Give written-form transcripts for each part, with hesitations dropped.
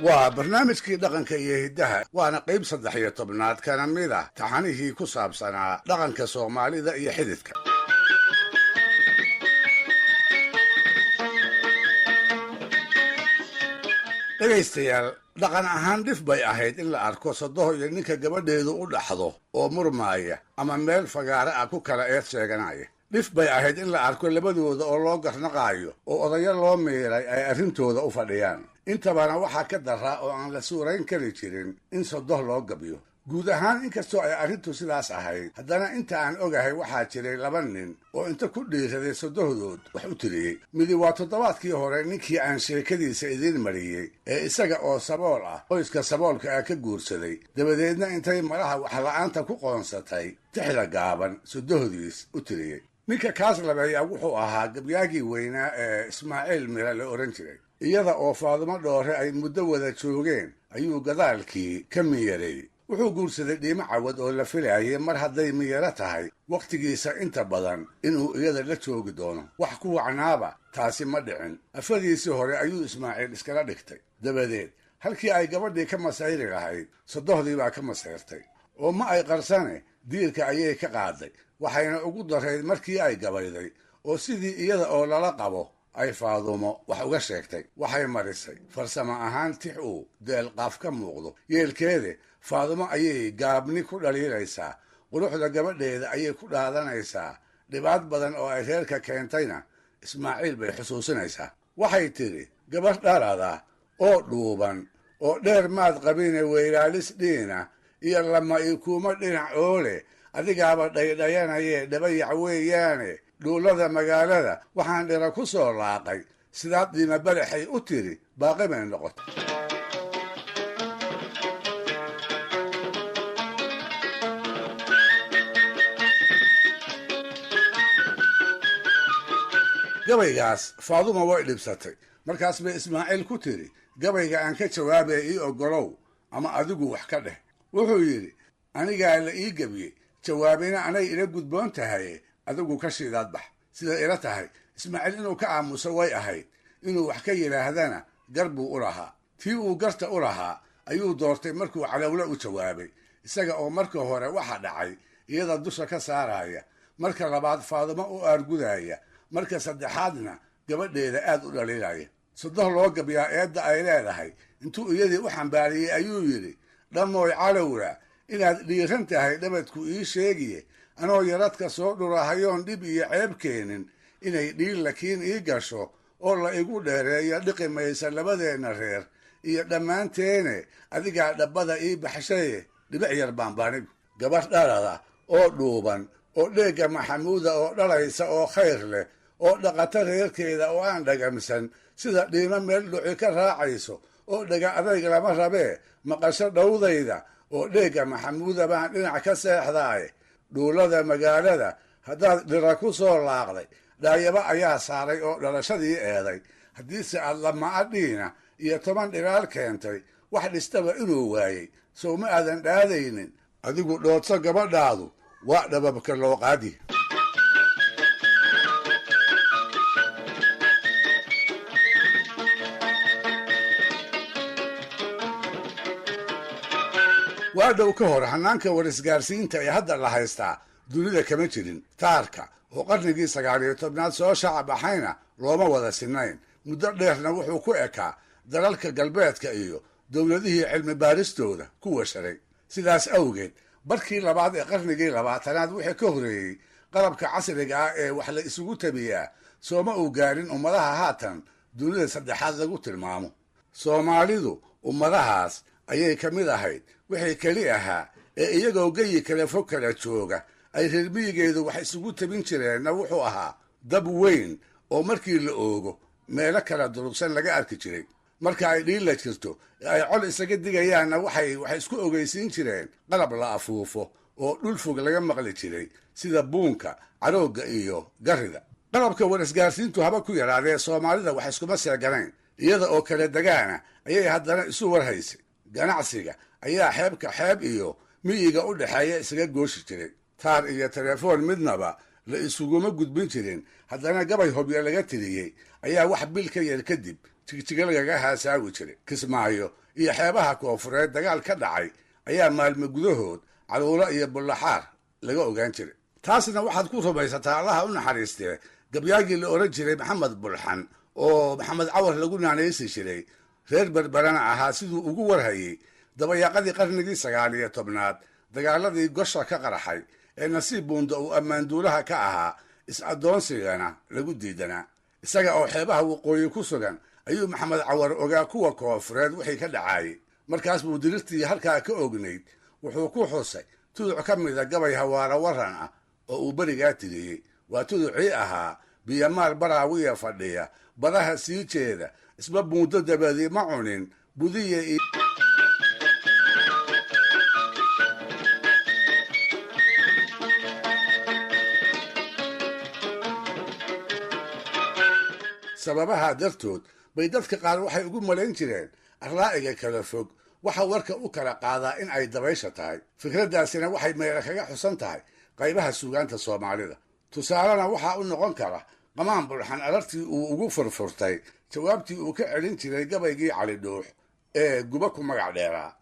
Waa barnaamijkii dhaqanka iyo hiddaha, waana qayb 13aad kana mid ah taxanihii ku saabsanaa dhaqanka Soomaalida iyo xididka. Dhegaystayaal, dhaqan ahaan dhif bay ahayd in la arko sodoho iyo ninka gabadheedu u dhaxdo oo murmaaya ama meel fagaare ah ku kala eed sheeganaya. Dhif bay ahayd in la arko labadooda oo loo garnaqaayo oo odayo loo miiray ay arrintooda u fadhiyaan. Intabana waxaa ka daraa oo aan la suurayn kari jirin in sodoh loo gabyo. Guud ahaan, inkastoo ay arrintu sidaas ahayd, haddana inta aan ogahay waxaa jiray laba nin oo inta ku dhiiraday sodohdood wax u tiriyey. Midi waa toddobaadkii hore ninkii aan sheekadiisa idiin mariyey ee isaga oo sabool ah qoyska saboolka ah ka guursaday, dabadeedna intay malaha waxla'aanta ku qoonsatay tixda gaaban sodohdiis u tiriyey. Ninka kaas labeeyaa wuxuu ahaa gabyaagii weynaa ee Ismaaciil Mira la odhan jiray. Iyada oo Faadumo Dhoore ay muddo wada joogeen ayuu gadaalkii ka miyareeyey. Wuxuu guursaday Dhiimo Cawad oo la filaayay mar hadday miyaro tahay wakhtigiisa inta badan inuu iyada la joogi doono. Wax ku wacnaaba taasi ma dhicin. Afadiisii hore ayuu Ismaaciil iskala dhigtay. Dabadeed halkii ay gabadhii ka masayri lahayd, sodohdii baa ka masayrtay, oo ma ay qarsane diirka ayay ka qaaday. Waxayna ugu darayd markii ay gabayday oo sidii iyada oo lala qabo ay Faadumo wax uga sheegtay. Waxay marisay farsamo ahaan tix uu deelqaaf ka muuqdo. Yeelkeede, Faadumo ayay gaabni ku dhaliilaysaa, quruxda gabadheeda ayay ku dhaadanaysaa, dhibaad badan oo ay reerka keentayna Ismaaciil bay xusuusinaysaa. Waxay tidhi: "Gabadh dhalada oo dhuuban oo dheer maad qabine, weylaalis dhiina iyo lama i kuuma dhinac oole, adigaaba dhaydhayanayee dhabayac weeyaane, dhuullada magaalada waxaan dhira ku soo laaqay." Sidaad Dhiima Baraxay u tiri baaqi bay noqotay. Gabaygaas Faaduma way dhibsatay. Markaas bay Ismaaciil ku tiri: "Gabayga aan ka jawaabaya ii oggolow ama adigu wax ka dheh." Wuxuu yidhi: "Anigaa la ii gebiyey, jawaabina anay ila gudboon tahaye, adigu ka shiidaad bax." Siday ila tahay, Ismaaciil inuu ka aamuso way ahayd, inuu wax ka yidhaahdana gar buu u lahaa. Tii uu garta u lahaa ayuu doortay markuu Calowle u jawaabay, isaga oo marka hore waxa dhacay iyada dusha ka saaraya, marka labaad Faadumo u aargudaya, marka saddexaadna gabadheeda aad u dhaliilaya. Sodoh loo gabyaa eedda ay leedahay intuu iyadii u xambaariyey ayuu yidhi: "Dhammooy Calowla, inaad dhiiran tahay dhabadku ii sheegiye, anoo yaradka soo dhurahayoon dhib iyo ceeb keenin, inay dhiillakiin ii gasho oo la igu dheereeyo dhiqi maysa labadeenna reer iyo dhammaanteene. Adigaa dhabbada ii baxshaye, dhibic yar baanbaanigu. Gabadh dhalada oo dhuuban oo dheegga Maxamuuda oo dhalaysa oo khayr leh oo dhaqato reerkeeda oo aan dhagamsan sida dhiimo meel dhuci ka raacayso oo dhega adayg lama rabee, maqasho dhowdayda oo dheegga Maxamuuda baan dhinac ka seexdaaye. Dhuullada magaalada haddaad dhira ku soo laaqday, dhaayabo ayaa saaray oo dhalashadii eeday. Haddiise aad lama'a dhiina iyo 10 dhiraal keentay, wax dhistaba inuu waayey, sow ma aadan dhaadaynin? Adigu dhoodso, gabadhaadu waa dhababka loo qaadi." Waa dhow ka hor hannaanka warisgaarsiinta ee hadda la haystaa dunida kama jirin. Taarka oo qarnigii 19aad soo shaaca baxayna looma wada sinayn. Muddo dheerna wuxuu ku ekaa dalalka galbeedka iyo dowladihii cilmi baaristooda ku washaray. Sidaas awgeed, barkii labaad ee qarnigii 20aad wixii ka horreeyey, qalabka casriga ah ee wax la isugu tabiyaa sooma uu gaarin ummadaha haatan dunida saddexaad lagu tilmaamo. Soomaalidu ummadahaas ayay ka mid ahayd. Wixii keli ahaa ee iyagoo geyi kale fog kala jooga ay reer miyigeedu wax isugu tabin jireenna wuxuu ahaa dab weyn oo markii la oogo meelo kala durugsan laga arki jiray. Marka ay dhiilla jirto ee ay col isaga digayaanna, waxay wax isku ogeysiin jireen qalab la afuufo oo dhul fog laga maqli jiray, sida buunka, caroogga iyo garrida. Qalabka warisgaarsiintu haba ku yaraadee, Soomaalida wax iskuma seeganayn. Iyada oo kala degaana ayay haddana isu warhaysay. Ganacsiga ayaa xeebka xeeb iyo miyiga u dhexeeya isaga gooshi jiray. Taar iyo telefoon midnaba la isuguma gudbin jirin, haddana gabay hobyo laga tiriyey ayaa wax bil ka yar kadib Jigjiga lagaga haasaawi jiray. Kismaayo iyo xeebaha koonfureed dagaal ka dhacay ayaa maalmo gudahood Caluulo iyo Bullaxaar laga ogaan jiray. Taasna waxaad ku rumaysataa, Allaha u naxariistee, gabyaagii la odhan jiray Maxamed Bulxan, oo Maxamed Cawar lagu naanaysi jiray, reer Berberana ahaa, siduu ugu warhayey dabayaaqadii qarnigii 19aad dagaaladii gosha ka qaraxay ee Nasiib Buunda uu ammaanduulaha ka ahaa, is-addoonsigana lagu diidanaa. Isaga oo xeebaha waqooyi ku sugan ayuu Maxamed Cawar ogaa kuwa koonfureed wixii ka dhacaayey. Markaas buu dirirtii halkaa ka ognayd wuxuu ku xusay tuduc ka mida gabay hawaara waran ah oo uu berigaa tiriyey. Waa tuducii ahaa: "Biyamaal baraawiya fadhiya badaha sii jeeda, isba buundo dabadi ma cunin budiya." Sababaha dartood bay dadka qaar waxay ugu malayn jireen arlaa'iga kala fog waxa warka u kala qaadaa in ay dabaysha tahay. Fikraddaasina waxay meela kaga xusan tahay qaybaha suugaanta Soomaalida. Tusaalena waxaa u noqon kara Qamaan Bulxan arartii uu ugu furfurtay jawaabtii uu ka celin jiray gabaygii Cali Dhuux ee Guba ku magac dheeraa.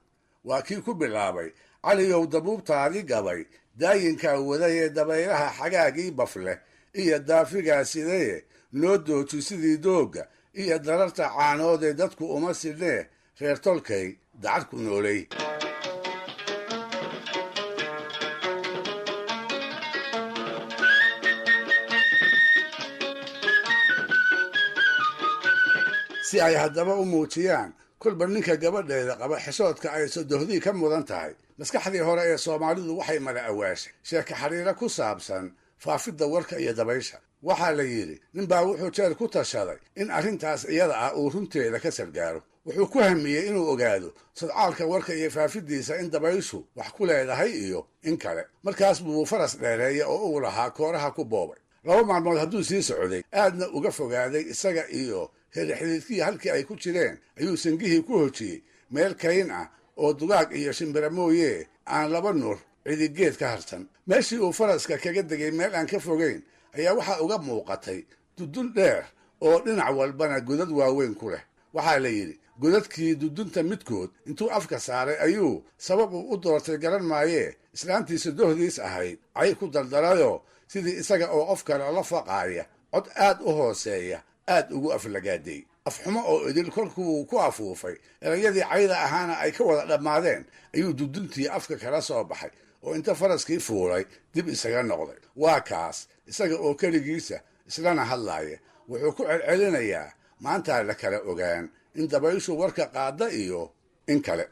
Waa kii ku bilaabay: "Caliyow, dabuubtaadii gabay daayinkaa wadayee, dabaylaha xagaagii bafleh iyo daafigaa sidaye, noo dooji sidii doogga iyo dararta caanoodee, dadku uma sidnee, reer tolkay dacad ku noolay." Si ay haddaba u muujiyaan kolba ninka gabadheeda qaba xishoodka ay sodohdii ka mudan tahay, maskaxdii hore ee Soomaalidu waxay mala awaashay sheeko xariiro ku saabsan faafidda warka iyo dabaysha. Waxaa la yidhi ninbaa wuxuu jeer ku tashaday in arrintaas iyada ah uu runteeda ka sargaaro. Wuxuu ku hamiyey inuu ogaado sadcaalka warka iyo faafidiisa in dabayshu wax ku leedahay iyo in kale. Markaas buu faras dheereeya oo uu lahaa kooraha ku boobay. 2 maalmood hadduu sii socday, aadna uga fogaaday isaga iyo herixididkii halkii ay ku jireen, ayuu sangihii ku hojiyey meel kayn ah oo dugaag iyo shimbira mooye aan laba nur cidigeed ka harsan. Meeshii uu faraska kaga degay meel aan ka fogayn ayaa waxaa uga muuqatay dudun dheer oo dhinac walbana godad waaweyn ku leh. Waxaa la yidhi godadkii dudunta midkood intuu afka saaray ayuu, sabab uu u doortay garan maayee, islaantiisa dohdiis ahayd cay ku dardarayoo, sidii isaga oo qof kale la faqaaya, cod aad u hooseeya aad ugu aflagaaday. Afxumo oo idil kolkuu ku afuufay, erayadii cayda ahaana ay ka wada dhammaadeen, ayuu duduntii afka kala soo baxay oo inta faraskii fuulay dib isaga noqday. Waa kaas isaga oo keligiisa islana hadlaaya. Wuxuu ku celcelinayaa: "Maantaa la kala ogaan in dabayshu warka qaada iyo in kale."